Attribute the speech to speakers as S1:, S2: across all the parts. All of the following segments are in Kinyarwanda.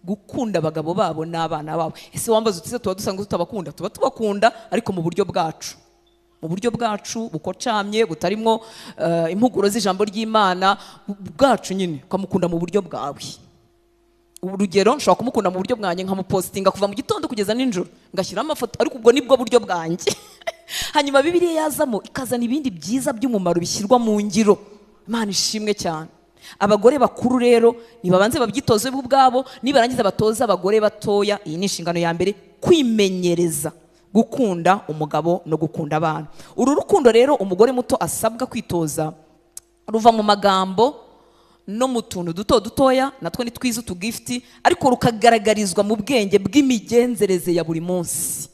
S1: Gukunda abagabo babo n'abana babo. Ese wambaza uti se tuba dusanzwe tutabakunda? Tuba tubakunda, ariko mu buryo bwacu, mu buryo bwacu bukocamye, butarimo impuguro z'ijambo ry'Imana, bwacu nyine ukamukunda mu buryo bwawe. Urugero, nshobora kumukunda mu buryo bwanjye nkamupostinga kuva mu gitondo kugeza nijoro, ngashyiraho amafoto, ariko ubwo nibwo buryo bwanjye. Hanyuma Bibiliya yazamo ikazana ibindi byiza by'umumaro bishyirwa mu ngiro. Imana ishimwe cyane. Abagore bakuru rero nibabanze babyitoze bo ubwabo, nibarangiza batoze abagore batoya. Iyi ni inshingano ya mbere, kwimenyereza gukunda umugabo no gukunda abana. Uru rukundo rero umugore muto asabwa kwitoza ruva mu magambo no mu tuntu duto dutoya, natwo ni twiza utugifti, ariko rukagaragarizwa mu bwenge bw'imigenzereze ya buri munsi.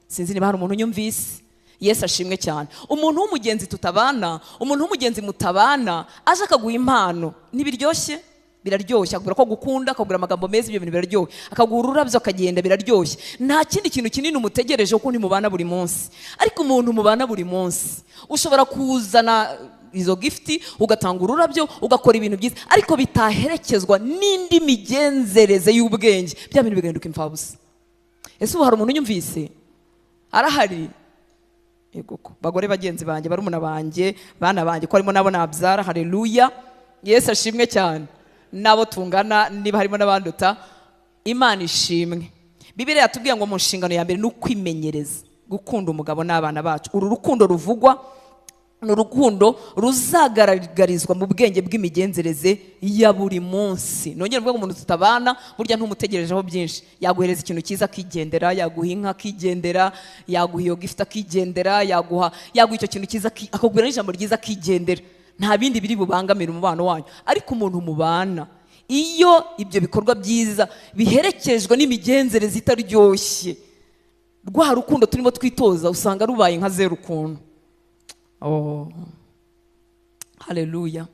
S1: Sinzi niba hari umuntu unyumvise. Yesu ashimwe cyane. Umuntu w'umugenzi tutabana, umuntu w'umugenzi mutabana, aje akaguha impano, ntibiryoshye? Biraryoshye. Akubwira ko agukunda, akakubwira amagambo meza, ibyo bintu biraryoshye. Akaguha ururabyo akagenda, biraryoshye. Nta kindi kintu kinini umutegereje kuko ntimubana buri munsi. Ariko umuntu mubana buri munsi, ushobora kuzana izo gifti, ugatanga ururabyo, ugakora ibintu byiza, ariko bitaherekezwa n'indi migenzereze y'ubwenge, bya bintu bigahinduka imfabusa. Ese ubu hari umuntu unyumvise? Arahari? Yego ko bagore bagenzi banjye, barumuna banjye, bana banjye, ko harimo nabo nabyara. Haleluya, Yesu ashimwe cyane. Nabo tungana, niba harimo n'abanduta, Imana ishimwe. Bibiliya yatubwiye ngo mu nshingano ya mbere ni ukwimenyereza gukunda umugabo n'abana bacu. Uru rukundo ruvugwa ni urukundo ruzagaragarizwa mu bwenge bw'imigenzereze ya buri munsi. Nongere mvuge ngo umuntu tutabana burya ntumutegerejeho byinshi. Yaguhereza ikintu cyiza akigendera, yaguha inka akigendera, yaguha iyo gift akigendera, yaguha icyo kintu cyiza akakubwira n'ijambo ryiza akigendera. Nta bindi biri bubangamire umubano wanyu. Ariko umuntu mubana, iyo ibyo bikorwa byiza biherekejwe n'imigenzereze itaryoshye, rwa rukundo turimo twitoza usanga rubaye nka zeru ukuntu. Oh, haleluya.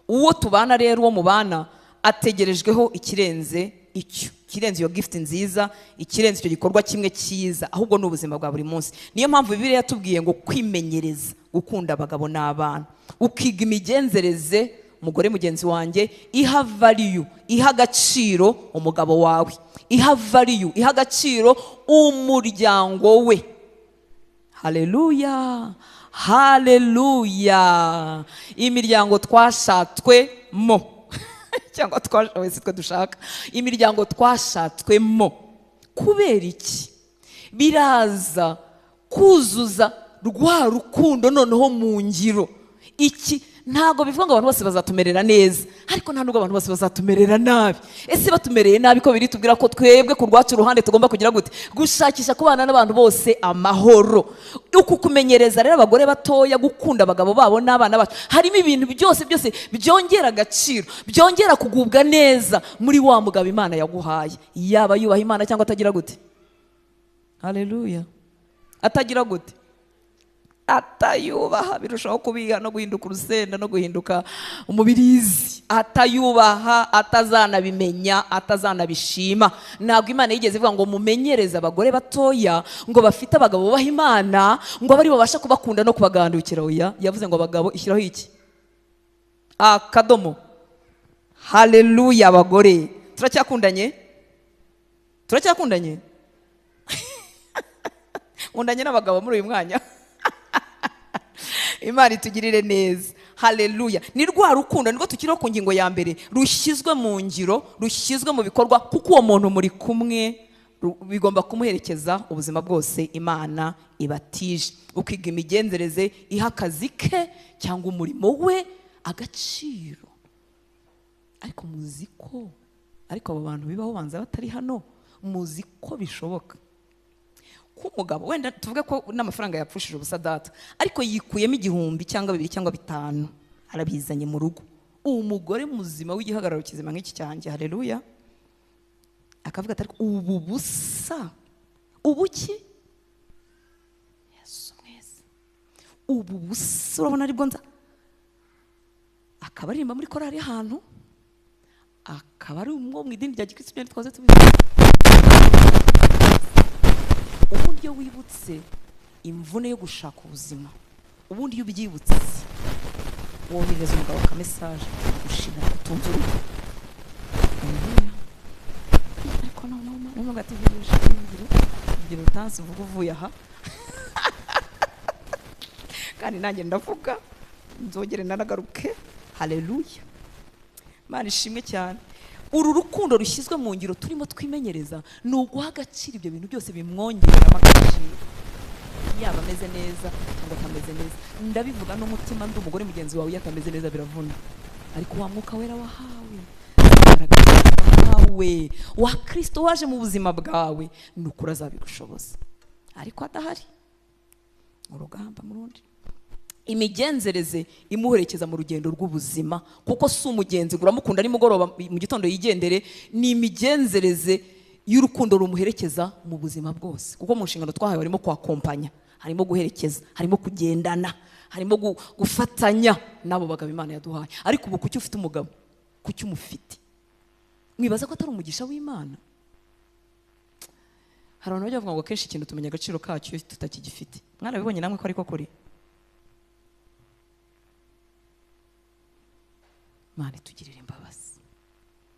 S1: Uwo tubana rero, uwo mubana ategerejweho ikirenze icyo, ikirenze iyo gift nziza, ikirenze icyo gikorwa kimwe cyiza, ahubwo ni ubuzima bwa buri munsi. Niyo mpamvu Bibiliya yatubwiye ngo kwimenyereza gukunda abagabo n'abana, ukiga imigenzereze, umugore mugenzi wanjye, iha value, iha agaciro umugabo wawe, iha value, iha agaciro umuryango we. Haleluya, haleluya. Imiryango twashatswemo cyangwa twashawe si twe dushaka, imiryango twashatswemo kubera iki? Biraza kuzuza rwa rukundo noneho mu ngiro. Iki ntabwo bivuga ngo abantu bose bazatumerera neza, ariko nta nubwo abantu bose bazatumerera nabi. Ese batumereye nabi ko biri tubwira ko twebwe ku rwacu ruhande tugomba kugira gute? Gushakisha kubana n'abantu bose amahoro. Uku kumenyereza rero abagore batoya gukunda abagabo babo n'abana bacu, harimo ibintu byose byose byongera agaciro, byongera kugubwa neza muri wa mugabo Imana yaguhaye, yaba yubaha Imana cyangwa atagira gute. Haleluya. Atagira gute? Atayubaha, birushaho kubiha no guhinduka urusenda no guhinduka umubirizi. Atayubaha, atazanabimenya, atazanabishima. Ntabwo Imana yigeze ivuga ngo mumenyereze abagore batoya ngo bafite abagabo bubaha Imana, ngo abe aribo babasha kubakunda no kubagandukira. Oya, yavuze ngo abagabo ishyiraho iki? Akadomo. Haleluya. Abagore turacyakundanye? Turacyakundanye? Nkundanye n'abagabo muri uyu mwanya. Imana itugirire neza. Haleluya. Ni rwa rukundo nirwo tukiriho ku ngingo ya mbere, rushyizwe mu ngiro, rushyizwe mu bikorwa, kuko uwo muntu muri kumwe bigomba kumuherekeza ubuzima bwose Imana ibatije. Ukiga imigenzereze iha akazi ke cyangwa umurimo we agaciro. Ariko muzi ko, ariko abo bantu bibaho banza batari hano, muzi ko bishoboka ko umugabo, wenda tuvuge ko n'amafaranga yapfushije ubusa data, ariko yikuyemo 1000 cyangwa 2 cyangwa 5 arabizanye mu rugo. Umugore muzima w'igihagararo kizima nk'iki cyanjye, haleluya, akavuga ati ariko ubu busa, ubu ki? Yesu mwese, ubu busa urabona aribwo nza. Akaba aririmba muri korali ahantu, akaba ari umwo mu idini rya Gikristo, ibyo twaze tubizi. Ubundi iyo wibutse imvune yo gushaka ubuzima, ubundi iyo ubyibutse Wohereza umugabo aka message ushimira ko utunze urugo. Haleluya. Ariko noneho noneho ati vugisha, ivugire, ivugire utansi, uvuga uvuye aha. Kandi nanjye ndavuga nzongere nanagaruke. Haleluya, Imana ishimwe cyane. Uru rukundo rushyizwe mu ngiro turimo twimenyereza ni uguha agaciro ibyo bintu byose bimwongerera agaciro, yaba ameze neza cyangwa atameze neza. Ndabivuga n'umutima, ndi umugore mugenzi wawe, iyo atameze neza biravuna, ariko wa mwuka wera wahawe, imbaraga wahawe wa Kristo waje mu buzima bwawe, ni ukuri azabigushoboza. Ariko adahari, urugamba mu rundi. Imigenzereze imuherekeza mu rugendo rw'ubuzima, kuko si umugenzi ngo uramukunda nimugoroba mu gitondo yigendere, ni imigenzereze y'urukundo rumuherekeza mu buzima bwose. Kuko mu nshingano twahawe harimo kwakompanya, harimo guherekeza, harimo kugendana, harimo gufatanya n'abo bagabo Imana yaduhaye. Ariko ubu kuki ufite umugabo? Kuki umufite? Mwibaza ko atari umugisha w'Imana? Hari abantu bajya bavuga ngo akenshi ikintu tumenya agaciro kacyo iyo tutakigifite. Mwarabibonye namwe ko ariko kuri? Imana itugirire imbabazi,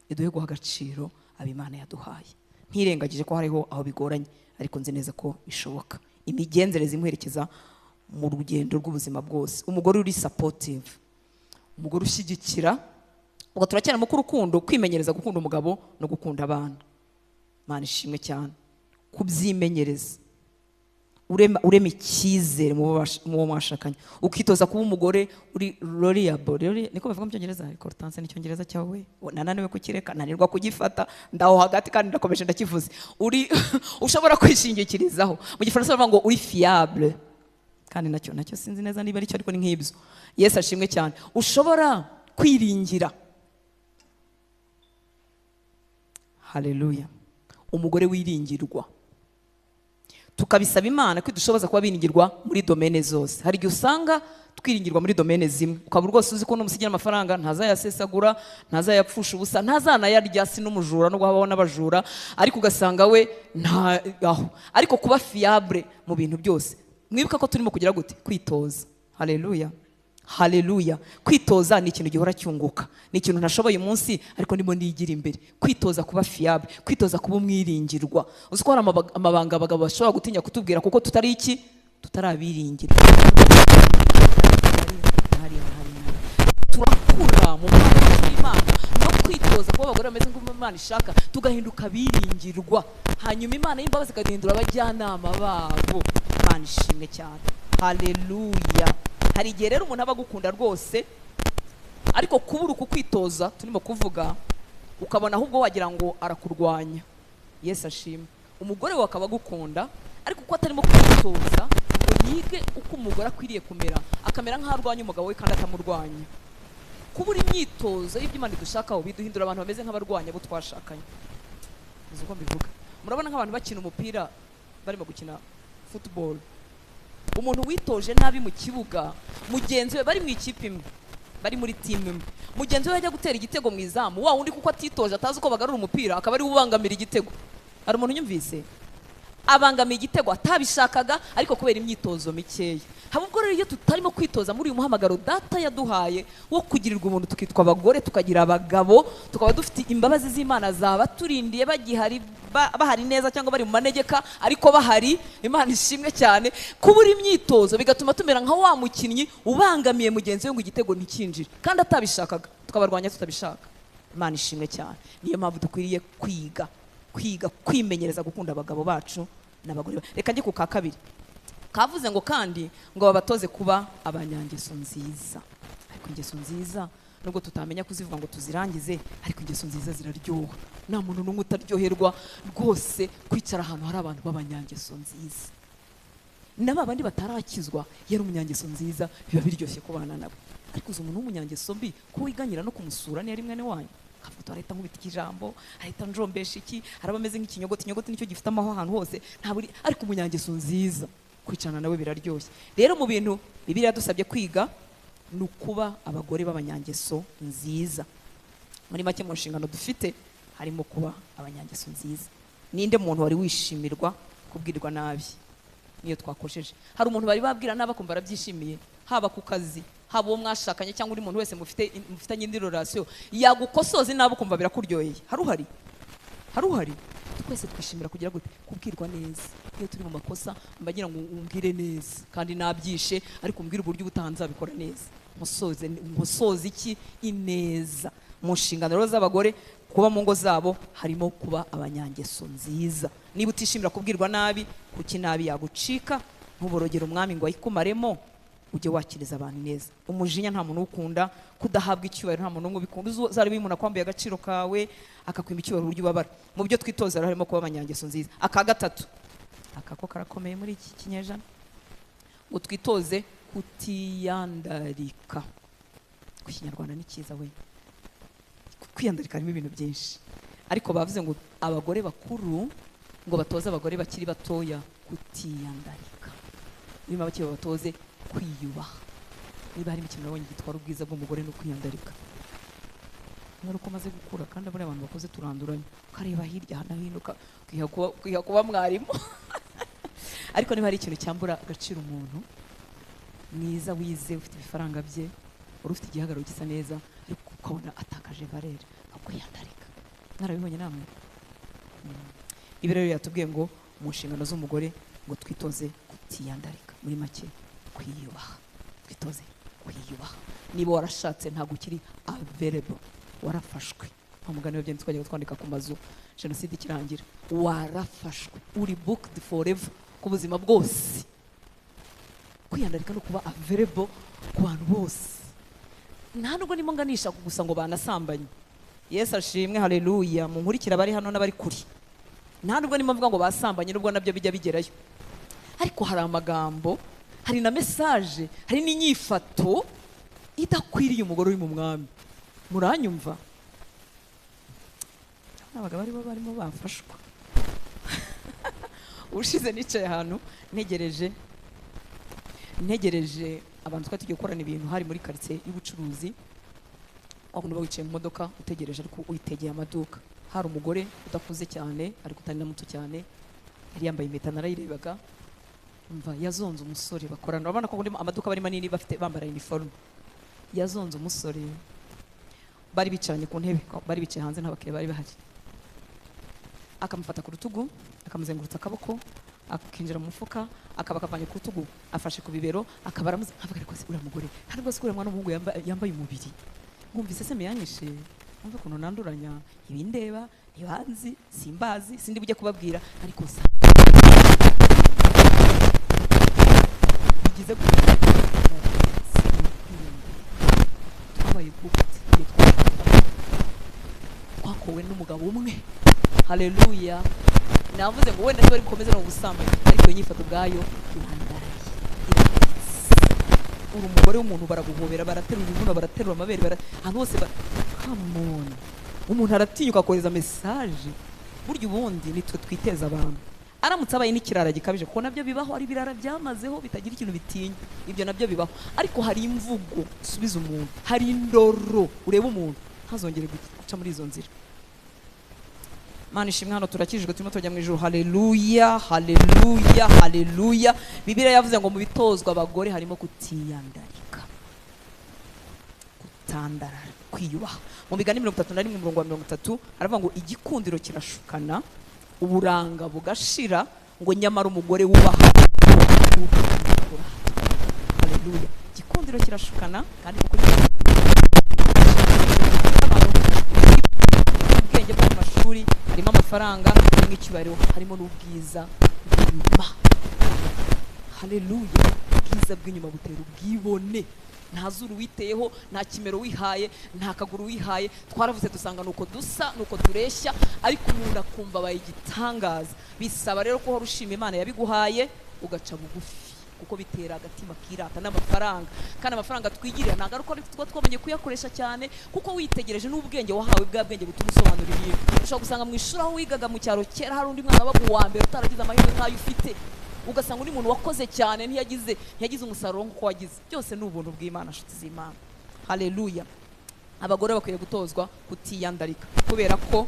S1: iduhe guha agaciro abo Imana yaduhaye. Ntirengagije ko hariho aho bigoranye, ariko nzi neza ko bishoboka. Imigenzereze imuherekeza mu rugendo rw'ubuzima bwose. Umugore uri supportive, umugore ushyigikira. Ubwo turacyari mu k'urukundo, kwimenyereza gukunda umugabo no gukunda abana. Imana ishimwe cyane. Kubyimenyereza, urema icyizere mu bo mwashakanye, ukitoza kuba umugore uri reliable. Niko bavuga mu Cyongereza, ariko Hortense n'icyongereza cyawe nananiwe kukireka, nanirwa kugifata, ndaho hagati kandi ndakomeje ndakivuze. Uri ushobora kwishingikirizaho. Mu Gifaransa bavuga ngo uri fiable, kandi nacyo sinzi neza niba aricyo, ariko ni nk'ibyo. Yesu ashimwe cyane. Ushobora kwiringira. Haleluya. Umugore wiringirwa. Tukabisaba Imana ko idushoboza kuba biringirwa muri domene zose. Hari igihe usanga twiringirwa muri domene zimwe, ukaba rwose uzi ko numusigira amafaranga ntazayasesagura, ntazayapfusha ubusa, ntazanayarya, si n'umujura no guhabaho n'abajura, ariko ugasanga we nta aho. Ariko kuba fiable mu bintu byose. Mwibuka ko turimo kugira gute? Kwitoza. Haleluya. Haleluya. Kwitoza ni ikintu gihora cyunguka, ni ikintu ntashoboye umunsi ariko ndimo nigira imbere. Kwitoza kuba fiable, kwitoza kuba umwiringirwa. Uzi ko hari amabanga abagabo bashobora gutinya kutubwira kuko tutari iki? Tutarabiringirwa. Turakura mu mwuka w'Imana no kwitoza kuba abagore bameze nk'uko Imana ishaka, tugahinduka biringirwa. Hanyuma Imana y'imbabazi ikaduhindura abajyanama babo. Imana ishimwe cyane. Haleluya. Hari igihe rero umuntu aba agukunda rwose, ariko kubura uku kwitoza turimo kuvuga, ukabona ahubwo wagira ngo arakurwanya. Yesu ashimwe. Umugore we akaba agukunda, ariko kuko atarimo kwitoza ngo yige uko umugore akwiriye kumera, akamera nk'aho arwanya umugabo we kandi atamurwanya. Kubura imyitozo y'ibyo Imana idushakaho biduhindura abantu bameze nk'abarwanya abo twashakanye. Uzi uko mbivuga? Murabona nk'abantu bakina umupira, barimo gukina football. Umuntu witoje nabi mu kibuga, mugenzi we bari mu ikipe imwe, bari muri team imwe, mugenzi we ajya gutera igitego mu izamu, wa wundi kuko atitoje atazi uko bagarura umupira, akaba ari ubangamira igitego. Hari umuntu unyumvise? Abangamiye igitego atabishakaga, ariko kubera imyitozo mikeya. Haba ubwo rero iyo tutarimo kwitoza muri uyu muhamagaro Data yaduhaye wo kugirirwa ubuntu, tukitwa abagore, tukagira abagabo, tukaba dufite imbabazi z'Imana zaba turindiye bagihari, bahari neza cyangwa bari mu manegeka, ariko bahari. Imana ishimwe cyane. Kubura imyitozo bigatuma tumera nka wa mukinnyi ubangamiye mugenzi we ngo igitego ntikinjire, kandi atabishakaga, tukabarwanya tutabishaka. Imana ishimwe cyane. Niyo mpamvu dukwiriye kwiga, kwiga kwimenyereza gukunda abagabo bacu n'abagore. Reka njye ku ka kabiri. Kavuze ngo kandi ngo babatoze kuba abanyangeso nziza. Ariko ingeso nziza nubwo tutamenya kuzivuga ngo tuzirangize, ariko ingeso nziza ziraryoha. Nta muntu n'umwe utaryoherwa rwose kwicara ahantu hari abantu b'abanyangeso nziza. N'aba bandi batarakizwa, yari umunyangeso nziza, biba biryoshye kubana nabo. Ariko uzi umuntu w'umunyangeso mbi ko wiganyira no kumusura ni ari mwene wanyu, akavuga arahita nkubita ijambo, arahita njombesha iki, araba ameze nk'ikinyogoti, ikinyogoti nicyo gifite amaho ahantu hose, ntabwo. Ariko umunyangeso nziza kwicarana nawe biraryoshye. Rero mu bintu Bibiliya yadusabye kwiga ni ukuba abagore b'abanyangeso nziza. Muri make mu nshingano dufite harimo kuba abanyangeso nziza. Ninde muntu wari wishimirwa kubwirwa nabi niyo twakosheje? Hari umuntu bari babwira nabi akumva arabyishimiye, haba ku kazi, Haba uwo mwashakanye cyangwa undi muntu wese mufitanye indi relation, yagukosoza inabi ukumva birakuryoheye. Haruhari, haruhari. Twese twishimira kugira gute? Kubwirwa neza. Iyo turi mu makosa mbagira ngo umbwire neza, kandi nabyishe, ariko umbwire uburyo ubutaha nzabikora neza. Nkosoze, nkosoze iki? Ineza. Mu nshingano rero z'abagore kuba mu ngo zabo harimo kuba abanyangeso nziza. Niba utishimira kubwirwa nabi, kuki nabi yagucika? Ntuborogere umwami ngo ayikumaremo, ujye wakiriza abantu neza. Umujinya nta muntu ukunda, kudahabwa icyubahiro nta muntu ubikunda. Uzarebe umuntu akwambuye agaciro kawe akakwima icyubahiro, uburyo ubabara. Mu byo twitoza rero harimo kuba abanyangeso nziza. Aka gatatu, aka ko karakomeye muri iki kinyejana, ngo twitoze kutiyandarika. Ku Kinyarwanda ni cyiza we, kwiyandarika harimo ibintu byinshi, ariko bavuze ngo abagore bakuru ngo batoze abagore bakiri batoya kutiyandarika. Niba bakiri batoze kwiyubaha. Niba harimo ikintu nabonye gitwara ubwiza bw'umugore no kwiyandarika. Niba uko umaze gukura, kandi abona abantu bakoze turanduranye, ukareba hirya no hino, ukiha kuba mwarimu. Ariko niba hari ikintu cyambura agaciro umuntu mwiza wize, ufite ibifaranga bye, uri ufite igihagararo gisa neza, ariko ukabona atakaje valeur, akwiyandarika. Mwarabibonye namwe? Ibi rero yatubwiye ngo mu nshingano z'umugore ngo twitoze kutiyandarika, muri make kwiyubaha. Twitoze kwiyubaha. Niba warashatse ntabwo ukiri available, warafashwe. Wa mugani w'ibyo twajyaga twandika ku mazu jenoside ikirangira, warafashwe, uri booked forever ku buzima bwose. Kwiyandarika no kuba available ku bantu bose. Nta nubwo ndimo nganisha gusa ngo banasambanye. Yesu ashimwe, haleluya. Munkurikira abari hano n'abari kuri. Nta nubwo ndimo mvuga ngo basambanye, nubwo nabyo bijya bigerayo, ariko hari amagambo, hari na message, hari n'inyifato idakwiriye umugore uri mu mwami. Muranyumva? N'abagabo aribo barimo bafashwa. Ubushize nicaye ahantu ntegereje abantu twari tugiye gukorana ibintu, hari muri quartier y'ubucuruzi, aho uba wicaye mu modoka utegereje ariko witegeye amaduka. Hari umugore udakuze cyane ariko utari na muto cyane, yari yambaye impeta, narayirebaga, umva yazonze umusore bakorana. Urabona ko amaduka bari manini, bafite bambara uniforme. Yazonze umusore, bari bicaranye ku ntebe, bari bicaye hanze, nta bakiriya bari bahari. Akamufata ku rutugu, akamuzengurutsa akaboko, akinjira mu mufuka, akaba akavanye ku rutugu afashe ku bibero, akaba aramuze. Nkavuga ariko se uriya mugore, nta nubwo se uriya mwana w'umuhungu yambaye umubiri. Nkumvise se miyanyishe, numva ukuntu nanduranya ibindeba, ntibanzi, simbazi, sindi bujye kubabwira, ariko sa bigize twabaye booked, twakowe n'umugabo umwe. Haleluya. Navuze ngo wenda niba bikomeze no gusambanya, ariko iyo nyifato ubwayo irandaraye, iranditse. Uri umugore w'umuntu, baraguhobera, baraterura ibibuno, baraterura amabere, ahantu hose come on. Umuntu aratinyuka akohereza message. Burya ubundi nitwe twiteza abantu. Aramutse abaye n'ikirara gikabije, kuko nabyo bibaho, ari ibirara byamazeho bitagira ikintu bitinya, ibyo nabyo bibaho. Ariko hari imvugo usubiza umuntu, hari indoro ureba umuntu ntazongere guca muri izo nzira. Mana ishimwe, hano turakijijwe, turimo turajya mu ijuru. Haleluya, haleluya, haleluya. Bibiliya yavuze ngo mu bitozwa abagore harimo kutiyandarika, kutandarara, kwiyubaha. Mu migani 31 umurongo wa 30 aravuga ngo igikundiro kirashukana, uburanga bugashira, ngo nyamara umugore wubaha. Haleluya. Igikundiro kirashukana, kandi kuko ubwenge bwo mu mashuri harimo amafaranga, harimo icyubahiro, harimo n'ubwiza bw'inyuma. Haleluya. Ubwiza bw'inyuma butera ubwibone. Nta zuru witeyeho, nta kimero wihaye, nta kaguru wihaye. Twaravuze dusanga nuko dusa, nuko tureshya, ariko umuntu akumva abaye igitangaza. Bisaba rero ko uhora ushima Imana yabiguhaye, ugaca bugufi, kuko bitera agatima kirata n'amafaranga. Kandi amafaranga twigirira ntabwo ari uko tuba twamenye kuyakoresha cyane, kuko witegereje n'ubwenge wahawe, bwa bwenge butuma usobanura ibintu. Ushobora gusanga mu ishuri aho wigaga mu cyaro kera hari undi mwana wabaga uwa mbere utaragize amahirwe nk'ayo ufite, ugasanga undi muntu wakoze cyane ntiyagize umusaruro nk'uko wagize. Byose ni ubuntu bw'Imana, nshuti z'Imana. Haleluya. Abagore bakwiye gutozwa kutiyandarika, kubera ko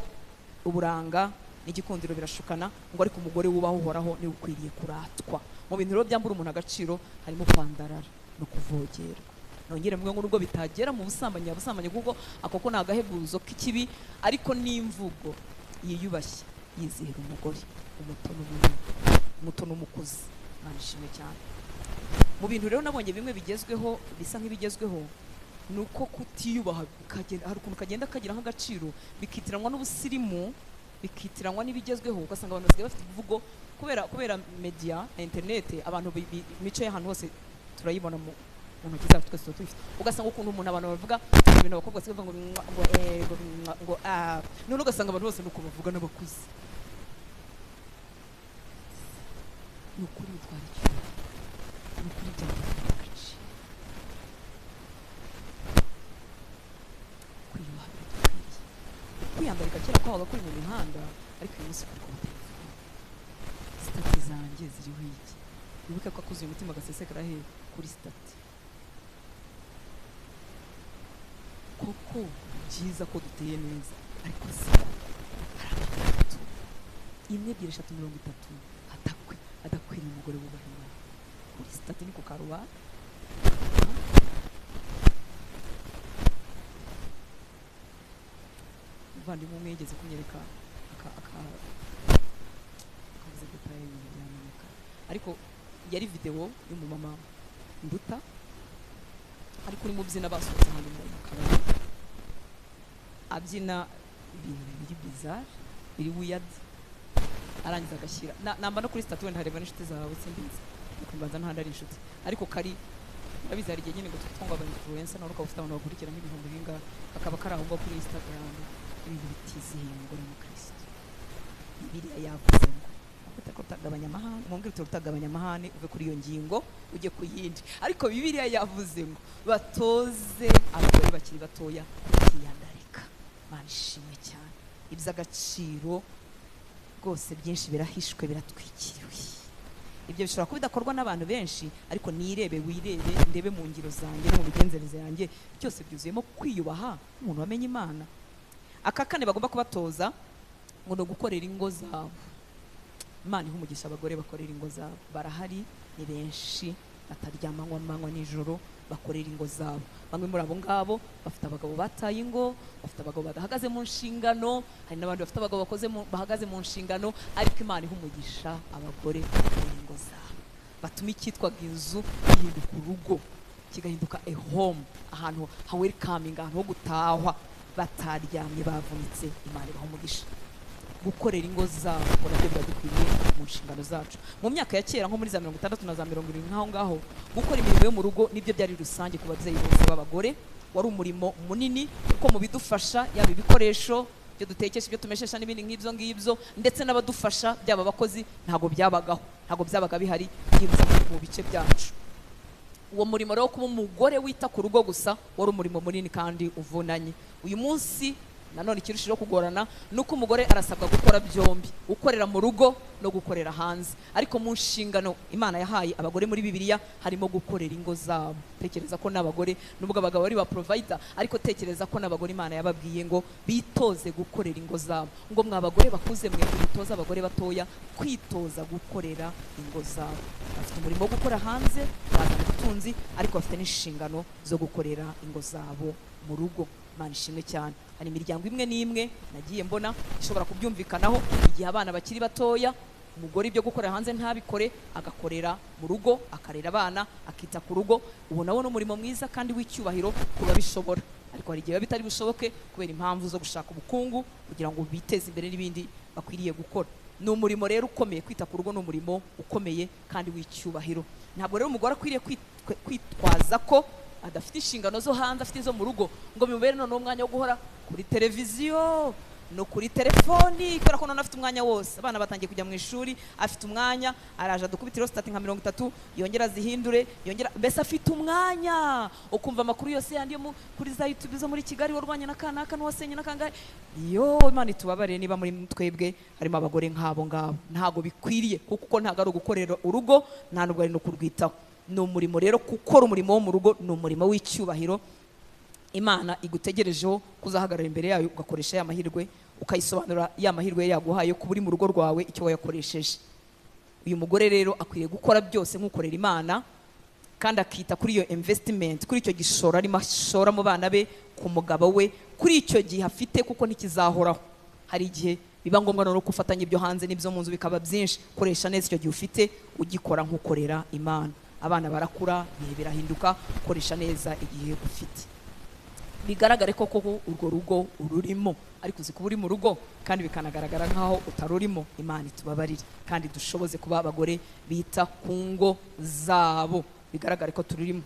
S1: uburanga n'igikundiro birashukana, ngo ariko umugore wubaha Uhoraho niwe ukwiriye kuratwa. Mu bintu rero byambura umuntu agaciro harimo kwandarara no kuvogerwa. Nongere mvuge ngo nubwo bitagera mu busambanyi abusambanyi, kuko ako ko ni agahebuzo k'ikibi, ariko n'imvugo yiyubashye yizihira umugore umuto n'umunini, umuto n'umukuzi. Imana ishimwe cyane. Mu bintu rero nabonye bimwe bigezweho, bisa nk'ibigezweho, ni uko kutiyubaha kagenda, hari ukuntu kagenda kagira nk'agaciro, bikitiranwa n'ubusirimu, bikitiranwa n'ibigezweho. Ugasanga abantu basigaye bafite imvugo kubera media na internet, abantu imico y'ahantu hose turayibona mu ntoki zacu, twese tuba tubifite. Ugasanga ukuntu umuntu abantu bavuga ibintu, abakobwa basigaye bavuga ngo mwa, ngo eh, ngo mwa, ngo ah, none ugasanga abantu bose nuko bavuga n'abakuze. Ni ukuri bitwara icyubahiro, ni ukuri byatwara agaciro. Kwiyubaha biradukwiriye. Kwiyandarika kera kwabaga kuri mu mihanda, ariko uyu munsi kuri ku matelefone. Sitati zanjye ziriho iki? Wibuke ko akuzuye umutima gasesekara he? Kuri sitati. Koko byiza ko duteye neza, ariko si hari amafoto 1, 2, 3, 30 adakwiriye umugore wubaha Imana. Kuri sitati ni ku karubanda. Umuvandimwe umwe yigeze kunyereka akavuze detaye y'ibintu byamenyekana, ariko yari video y'umumama nduta ariko urimo ubyina, basohotse ahantu mu kabari, abyina ibintu biri bizarre, biri weird, arangiza agashyira namba no kuri statut, wenda hareba n'inshuti zawe simbizi, ariko mbanza n'ahandi ari inshuti, ariko kari urabizi hari igihe nyine ngo twitwa ngo aba influencer, nawe ukaba ufite abantu bakurikira nk'ibihumbi bingahe, kakaba kari aho ngaho kuri Instagram, ibintu bitizihiye umugore w'umukristo. Bibiliya yavuze ngo utagabanya amahane, mumbwire uti utagabanya amahane, uve kuri iyo ngingo ujye ku yindi. Ariko Bibiliya yavuze ngo batoze abagore bakiri batoya kwiyandarika. Imana ishimwe cyane. Iby'agaciro rwose byinshi birahishwe, biratwikiriwe. Ibyo bishobora kuba bidakorwa n'abantu benshi, ariko nirebe, wirebe, ndebe mu ngiro zanjye no mu migenzereze yanjye, byose byuzuyemo kwiyubaha umuntu wamenye Imana. Aka kane bagomba kubatoza ngo ni ugukorera ingo zabo. Imana iha umugisha abagore bakorera ingo zabo, barahari ni benshi, bataryama amanywa nijoro, bakorera ingo zabo. Bamwe muri abo ngabo bafite abagabo bataye ingo, bafite abagabo badahagaze mu nshingano, hari n'abandi bafite abagabo bahagaze mu nshingano, ariko Imana iha umugisha abagore bakorera ingo zabo, batuma icyitwaga inzu gihinduka urugo, kigahinduka a home, ahantu ha welcoming, ahantu ho gutahwa, bataryamye bavunitse. Imana ibaha umugisha. Gukorera ingo zabo ngo nabyo biradukwiriye mu nshingano zacu. Mu myaka ya kera nko muri za 60 na za 70 nk'aho ngaho, gukora imirimo yo mu rugo nibyo byari rusange ku babyeyi bose b'abagore. Wari umurimo munini kuko mu bidufasha, yaba ibikoresho byo dutekesha, ibyo tumeshesha n'ibindi nk'ibyo ngibyo, ndetse n'abadufasha byaba abakozi, ntago byabagaho, ntago byabaga bihari byibuze mu bice byacu. Uwo murimo rero kuba umugore wita ku rugo gusa wari umurimo munini kandi uvunanye. Uyu munsi nanone ikirushijeho kugorana nuko umugore arasabwa gukora byombi, gukorera mu rugo no gukorera hanze. Ariko mu nshingano Imana yahaye abagore muri Bibiliya harimo gukorera ingo zabo. Tekereza ko n'abagore, nubwo abagabo ari ba provider, ariko tekereza ko n'abagore Imana yababwiye ngo bitoze gukorera ingo zabo. Ngo mwa bagore bakuze mwe mutoze abagore batoya kwitoza gukorera ingo zabo. Bafite umurimo wo gukora hanze, bazana ubutunzi, ariko bafite n'inshingano zo gukorera ingo zabo mu rugo. Imana ishimwe cyane. Hari imiryango imwe n'imwe nagiye mbona ishobora kubyumvikanaho, igihe abana bakiri batoya, umugore ibyo gukorera hanze ntabikore, agakorera mu rugo, akarera abana, akita ku rugo. Uwo nawo ni umurimo mwiza kandi w'icyubahiro ku babishobora. Ariko hari igihe biba bitari bushoboke kubera impamvu zo gushaka ubukungu, kugira ngo biteze imbere n'ibindi bakwiriye gukora. Ni umurimo rero ukomeye, kwita ku rugo ni umurimo ukomeye kandi w'icyubahiro. Ntabwo rero umugore akwiriye kwitwaza ko adafite inshingano zo hanze, afite izo mu rugo, ngo bimubere noneho umwanya wo guhora kuri televiziyo no kuri telefoni, kubera ko none afite umwanya wose. Abana batangiye kujya mu ishuri, afite umwanya, araje adukubitiro sitati nka 30, yongera azihindure, yongera, mbese afite umwanya. Ukumva amakuru yose yandi yo kuri za YouTube zo muri Kigali, warwanye na kanaka n'uwasenye na kangahe. Yo, Imana itubabarire niba muri twebwe harimo abagore nk'abo ngabo. Ntago bikwiriye, kuko ntago ari ugukorera urugo, nta nubwo ari no kurwitaho. Ni umurimo rero, gukora umurimo wo mu rugo ni umurimo w'icyubahiro. Imana igutegerejeho kuzahagarara imbere yayo, ugakoresha ya mahirwe, ukayisobanura ya mahirwe yaguhaye kuba uri mu rugo rwawe icyo wayakoresheje. Uyu mugore rero akwiriye gukora byose nk'ukorera Imana, Kandi akita kuri iyo investment, kuri icyo gishoro arimo ashora mu bana be, ku mugabo we, kuri icyo gihe afite, kuko ntikizahoraho. Hari igihe biba ngombwa noneho gufatanya ibyo hanze n'ibyo mu nzu bikaba byinshi. Koresha neza icyo gihe ufite, ugikora nk'ukorera Imana. Abana barakura, ibihe birahinduka. Koresha neza igihe ufite, bigaragare ko koko urwo rugo ururimo. Ariko uzi kuba uri mu rugo kandi bikanagaragara nk'aho utarurimo. Imana itubabarire kandi dushoboze kuba abagore bita ku ngo zabo, bigaragare ko tururimo.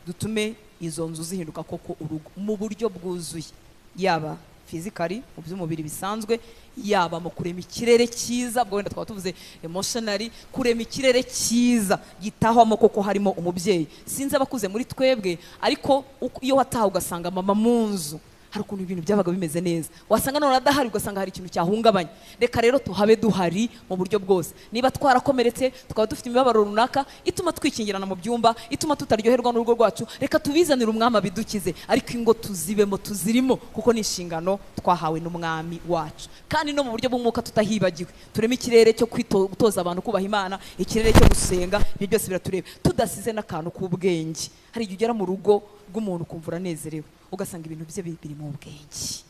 S1: Dutume izo nzu zihinduka koko urugo mu buryo bwuzuye, yaba physically, mu by'umubiri bisanzwe, yaba mu kurema ikirere cyiza, ubwo wenda twaba tuvuze emotionally, kurema ikirere cyiza gitahwamo koko harimo umubyeyi. Sinzi abakuze muri twebwe, ariko iyo wataha ugasanga mama mu nzu, hari ukuntu ibintu byabaga bimeze neza. Wasanga none adahari, ugasanga hari ikintu cyahungabanya. Reka rero tuhabe duhari mu buryo bwose. Niba twarakomeretse, tukaba dufite imibabaro runaka ituma twikingirana mu byumba, ituma tutaryoherwa n'urugo rwacu, reka tubizanire Umwami abidukize. Ariko ingo tuzibemo, tuzirimo, kuko ni inshingano twahawe n'Umwami wacu. Kandi no mu buryo bw'umwuka tutahibagiwe, tureme ikirere cyo gutoza abantu kubaha Imana, ikirere cyo gusenga. Ibyo byose biratureba, tudasize n'akantu k'ubwenge. Hari igihe ugera mu rugo rw'umuntu ukumva uranezerewe, ugasanga ibintu bye biri mu bwenge,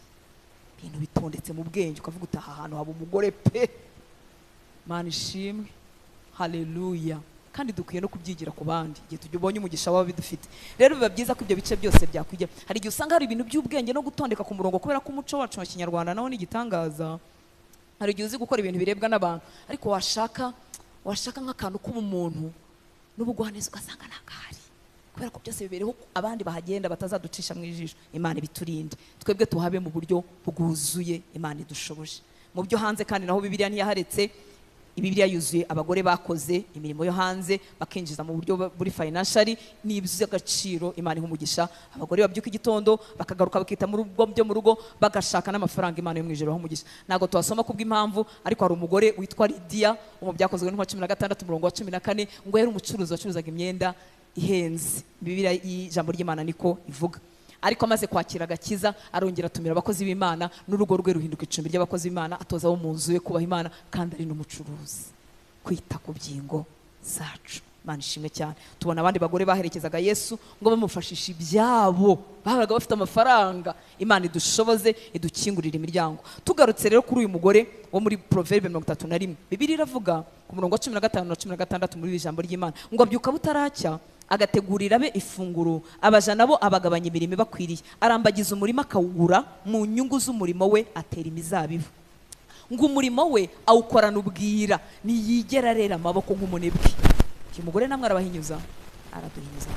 S1: ibintu bitondetse mu bwenge, ukavuga uti: "Aha hantu haba umugore pe." Mana ishimwe, haleluya. Kandi dukwiye no kubyigira ku bandi igihe tujya ubonye umugisha waba bidufite. Rero biba byiza ko ibyo bice byose byakwigira. Hari igihe usanga hari ibintu by'ubwenge no gutondeka ku murongo, kubera ko umuco wacu wa Kinyarwanda nawo ni igitangaza. Hari igihe uzi gukora ibintu birebwa n'abantu, ariko washaka nk'akantu k'ubumuntu n'ubugwaneza ugasanga ntakahari, kubera ko byose bibereho abandi bahagenda batazaducisha mu ijisho. Imana ibiturinde, twebwe tuhabe mu buryo bwuzuye Imana idushoboje. Mu byo hanze kandi naho Bibiliya ntiyaharetse. Bibiliya yuzuye abagore bakoze imirimo yo hanze, bakinjiza mu buryo buri financially. Ni iby'agaciro, Imana iha umugisha abagore babyuka igitondo, bakagaruka, bakita mu rugo, byo mu rugo, bagashaka n'amafaranga. Imana yo mu ijuru ibaha umugisha. Ntabwo tuhasoma kubw'impamvu, ariko hari umugore witwa Lidiya wo mu Byakozwe n'Intumwa 16 umurongo wa 14, ngo yari umucuruzi wacuruzaga imyenda ihenze. Bibiliya, ijambo ry'Imana niko ivuga. Ariko amaze kwakira agakiza, arongera atumira abakozi b'Imana, n'urugo rwe ruhinduka icumbi ry'abakozi b'Imana, atoza abo mu nzu ye kubaha Imana, kandi ari n'umucuruzi. Kwita ku byingo zacu, Imana ishimwe cyane. Tubona abandi bagore baherekezaga Yesu ngo bamufashishe ibyabo, babaga bafite amafaranga. Imana idushoboze, idukingurire imiryango. Tugarutse rero kuri uyu mugore wo muri Proverbe 31, Bibiliya iravuga ku murongo wa 15 na 16 muri iri jambo ry'Imana ngo: "Abyuka butaracya, agategurira abe ifunguro, abaja nabo abagabanya imirimo ibakwiriye. Arambagiza umurima akawugura, mu nyungu z'umurimo we atera imizabibu. Ngo umurimo we awukorana ubwira, ntiyigera arera amaboko nk'umunebwe." Uyu mugore namwe arabahinyuza, araduhinyuza.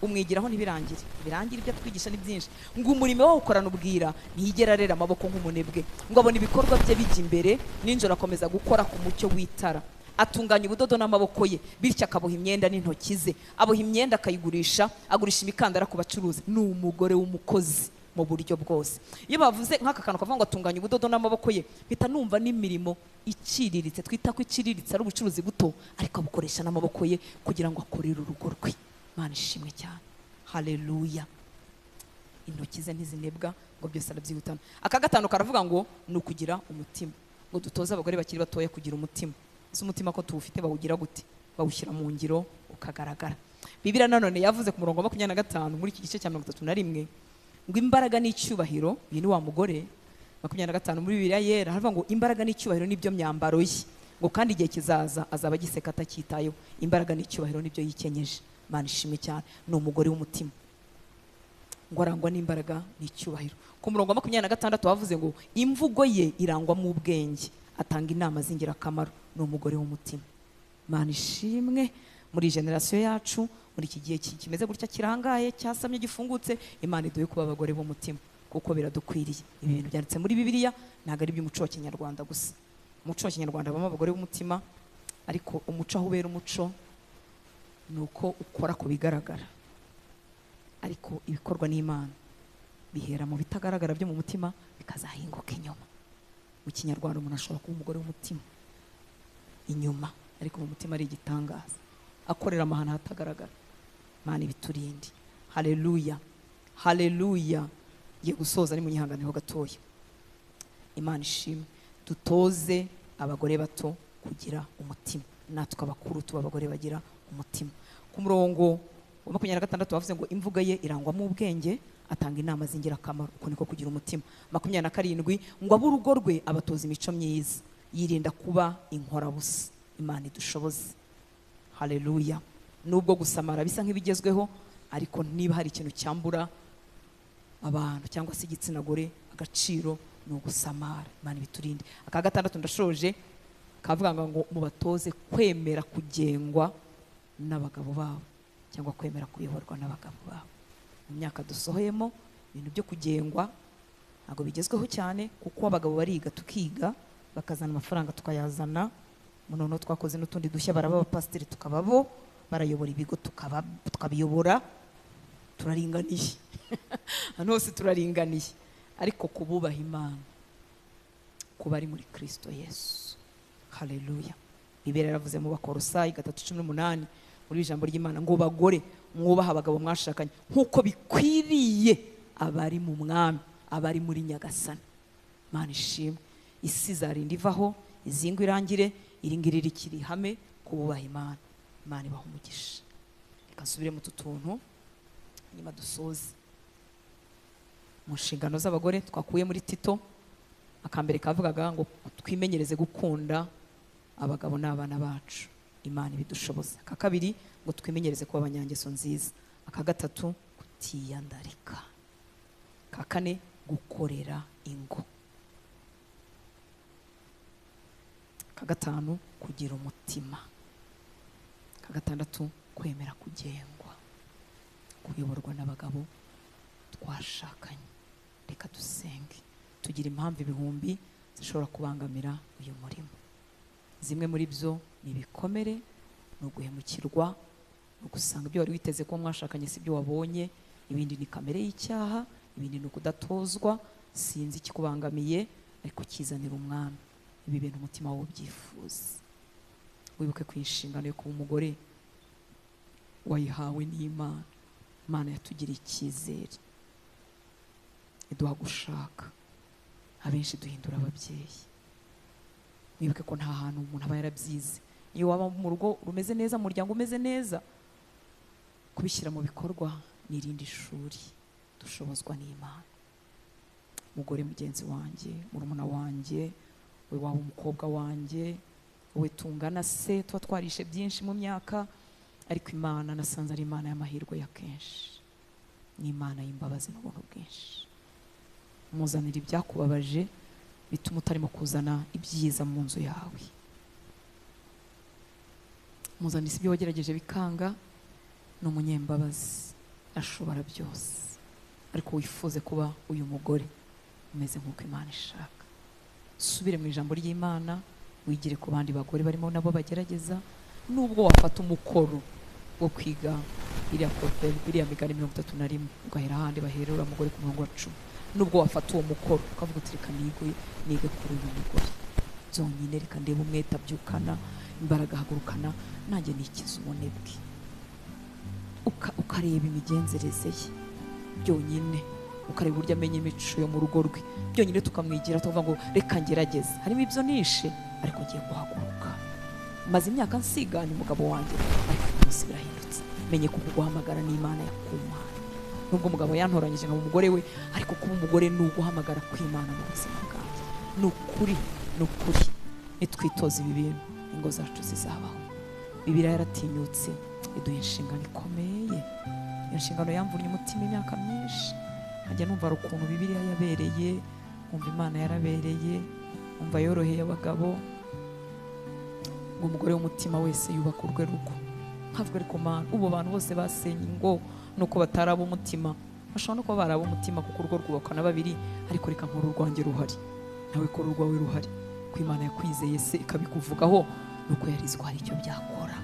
S1: Umwigiraho ntibirangire, birangire, ibyo atwigisha ni byinshi. Ngo umurimo we awukorana ubwira, ntiyigera arera amaboko nk'umunebwe. Ngo abona ibikorwa bye bijya imbere, nijoro akomeza gukora ku mucyo w'itara. Atunganya ubudodo n'amaboko ye, bityo akaboha imyenda n'intoki ze. Aboha imyenda akayigurisha, agurisha imikandara ku bacuruzi." Ni umugore w'umukozi mu buryo bwose. Iyo bavuze nk'aka kantu kavuga ngo atunganya ubudodo n'amaboko ye, mpita numva n'imirimo iciriritse, twita ko iciriritse, ari ubucuruzi buto, ariko abukoresha n'amaboko ye kugira ngo akorere urugo rwe. Imana ishimwe cyane, haleluya. Intoki ze ntizinebwa, ngo byose arabyihutana. Aka gatanu karavuga ngo ni ukugira umutima. Ngo dutoze abagore bakiri batoya kugira umutima. Ese umutima ko tuwufite, bawugira gute? Bawushyira mu ngiro ukagaragara. Bibiliya nanone yavuze ku murongo wa 25 muri iki gice cya 31 ngo: "Imbaraga n'icyubahiro." Uyu ni wa mugore, 25 muri Bibiliya Yera, haravuga ngo: "Imbaraga n'icyubahiro nibyo myambaro ye," ngo kandi igihe kizaza azaba agiseka atacyitayeho. Imbaraga n'icyubahiro nibyo yikenyeje. Imana ishimwe cyane. Ni umugore w'umutima, ngo arangwa n'imbaraga n'icyubahiro. Ku murongo wa 26 bavuze ngo: "Imvugo ye irangwamo ubwenge, atanga inama z'ingirakamaro." Ni umugore w'umutima. Imana ishimwe. Muri generasiyo yacu, muri iki gihe kimeze gutya, kirangaye, cyasamye, gifungutse, Imana iduhe kuba abagore b'umutima kuko biradukwiriye. Ibi bintu byanditse muri Bibiliya, ntabwo ari iby'umuco wa Kinyarwanda gusa. Umuco wa Kinyarwanda habamo abagore b'umutima, ariko umuco aho ubera umuco ni uko ukora ku bigaragara, ariko ibikorwa n'Imana bihera mu bitagaragara byo mu mutima, bikazahinguka inyuma. Mu Kinyarwanda umuntu ashobora kuba umugore w'umutima inyuma, ariko mu mutima ari igitangaza, akorera amahano ahatagaragara. Imana ibiturinde, haleluya, haleluya. Ngiye gusoza, ni munyihanganireho gatoya. Imana ishimwe. Dutoze abagore bato kugira umutima, natwe abakuru tuba abagore bagira umutima. Ku murongo Wa 26 bavuze ngo imvugo ye irangwamo ubwenge, atanga inama z'ingirakamaro. Uko niko kugira umutima. 27 ngo ab'urugo rwe abatoza imico myiza, yirinda kuba inkorabusa. Imana idushoboze. Haleluya. Nubwo gusamara bisa nk'ibigezweho, ariko niba hari ikintu cyambura abantu cyangwa se igitsina gore agaciro ni ugusamara. Imana ibiturinde. Aka gatandatu ndashoje, kavuga ngo mubatoze kwemera kugengwa n'abagabo babo cyangwa kwemera kuyoborwa n'abagabo babo. Mu myaka dusohoyemo ibintu byo kugengwa ntabwo bigezweho cyane, kuko abagabo bariga tukiga, bakazana amafaranga tukayazana. Noneho twakoze n'utundi dushya, baraba abapasiteri tukababo, barayobora ibigo tukabiyobora, turaringaniye. Hano hose turaringaniye. Ariko kububaha Imana, kuba ari muri Kristo Yesu. Haleluya. Bibiliya yaravuze mu Bakolosayi 3:18 muri ijambo ry'Imana ngo bagore mwubaha abagabo mwashakanye nkuko bikwiriye abari mu mwami, abari muri Nyagasani. Imana ishimwe. Isi izarinda ivaho, izingo irangire, iri ngiri rikiri ihame kububaha Imana. Imana ibaha umugisha. Reka nsubire mu tuntu nyuma dusoze. Mu nshingano z'abagore twakuye muri Tito, akambere kavugaga ngo twimenyereze gukunda abagabo n'abana bacu. Imana ibidushoboza. Aka kabiri ngo twimenyereze kuba abanyangeso nziza. Aka gatatu kutiyandarika. Aka kane gukorera ingo. Aka gatanu kugira umutima. Aka gatandatu kwemera kugengwa, kuyoborwa n'abagabo twashakanye. Reka dusenge. Tugira impamvu ibihumbi zishobora kubangamira uyu murimo. Zimwe muri byo ni ibikomere, ni uguhemukirwa, ni ugusanga ibyo wari witeze ko mwashakanye si byo wabonye, ibindi ni kamere y'icyaha, ibindi ni ukudatozwa, sinzi ikikubangamiye ariko kizanira umwami. Ibi bintu umutima wawe ubyifuza. Wibuke ku inshingano yo kuba umugore wayihawe n'Imana. Imana yatugiriye icyizere, iduha gushaka, abenshi duhindura ababyeyi. Wibuke ko nta hantu umuntu aba yarabyize. Iyo waba mu rugo rumeze neza, mu muryango umeze neza, kubishyira mu bikorwa ni irindi shuri dushobozwa n'Imana. Umugore mugenzi wanjye, murumuna wanjye, we waba umukobwa wanjye, we tungana se, tuba twarishe byinshi mu myaka, ariko Imana nasanze ari Imana y'amahirwe ya kenshi, ni Imana y'imbabazi n'ubuntu bwinshi. Muzanira ibyakubabaje bituma utarimo kuzana ibyiza mu nzu yawe. Muzanira ibyo wagerageje bikanga, ni umunyembabazi, ashobora byose. Ariko wifuze kuba uyu mugore umeze nk'uko Imana ishaka. Subire mu ijambo ry'Imana, wigire ku bandi bagore barimo nabo bagerageza. Nubwo wafata umukoro wo kwiga iriya proverbe, iriya migani 31, ugahera ahandi bahera uriya mugore ku murongo wa 10. Nubwo wafata uwo mukoro ukavuga uti reka nige kuri uyu mugore byonyine, reka ndebe umwete abyukana, imbaraga ahagurukana, nanjye nikize ubunebwe. Ukareba imigenzereze ye byonyine, ukareba uburyo amenya imico yo mu rugo rwe byonyine, tukamwigira tukavuga ngo reka ngerageze. Harimo ibyo nishe ariko ngiye guhaguruka. Maze imyaka nsigana umugabo wanjye, ariko umunsi birahindutse. Menye ko guhamagara n'Imana yakumana. Nubwo umugabo yantoranyije nka umugore we, ariko kuba umugore ni uguhamagara kw'Imana mu buzima bwanjye. Ni ukuri, ni ukuri. Nitwitoza ibi bintu, ingo zacu zizabaho. Bibiliya yaratinyutse iduha inshingano ikomeye. Iyo nshingano yamvunye umutima imyaka myinshi. Nkajya numva ari ukuntu Bibiliya yabereye, nkumva Imana yarabereye, nkumva yoroheye abagabo. Ngo umugore w'umutima wese yubaka urwe rugo. Nkavuga ariko Mana, ubu bantu bose basenye ingo nuko bataraba umutima. Bashobora no kuba baraba umutima kuko urugo rwubakwa na babiri, ariko reka nkuru urwanjye ruhari, nawe ko urwawe ruhari. Ko Imana yakwizeye se ikabikuvugaho, nuko yarizwa hari icyo byakora.